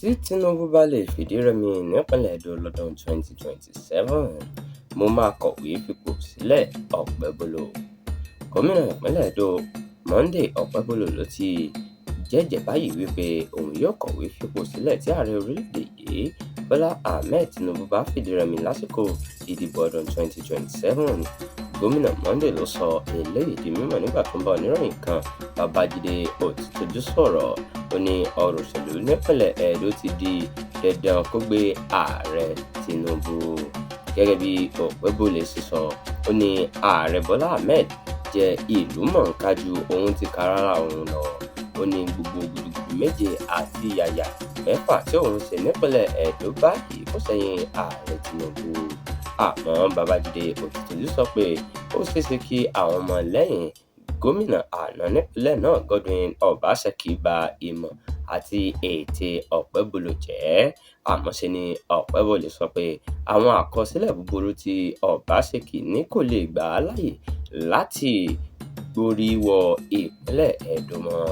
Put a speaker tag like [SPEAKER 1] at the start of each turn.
[SPEAKER 1] Tí Tinubu bá lè fìdí rẹmi nípínlẹ̀ Edo lọ́dún 2027, mo máa kọ̀wé fipò sílẹ̀ - Okpebholo. Gómìnà ìpínlẹ̀ Edo Monday Okpebholo ló ti jẹ́jẹ̀ẹ́ báyìí wípé òun yóò kọ̀wé fipò sílẹ̀ tí ààrẹ orílẹ̀-èdè yìí Bọ́lá Ahmed Tinubu bá fìdí rẹmi lásìkò ìdìbò ọdún 2027. Gómìnà Monday ló sọ eléyìí di mímọ̀ nígbà tó ń bá oníròyìn kan Babájídé Òtítọ́jú sọ̀rọ̀. Ó ní ọ̀rọ̀ òṣèlú nípínlẹ̀ Edo ti di dandan kó gbé ààrẹ Tinubu. Gẹ́gẹ́ bí Okpebholo ṣe sọ, ó ní ààrẹ Bọ́lá Ahmed jẹ́ ìlúmọ̀ọ́ká ju òun tìkára òun lọ. Ó ní gbogbo gudugudu méje àti yàyà mẹ́fà tí òun ṣe nípínlẹ̀ Edo báyìí kò ṣẹ̀yìn ààrẹ Tinubu. Àmọ́ Babájídé Òtítọ́jú sọ pé ó ṣeéṣe kí àwọn ọmọ lẹ́yìn gómìnà àná nípínlẹ̀ náà Godwin Obaseki ba ìmọ̀ àti ète Okpebholo jẹ́. Àmọ́ ṣe ni Okpebholo sọ pé àwọn àkọsílẹ̀ búburú tí Obaseki ní kò lè gbà á láyè láti gborí wọ ìpínlẹ̀ Edo mọ́.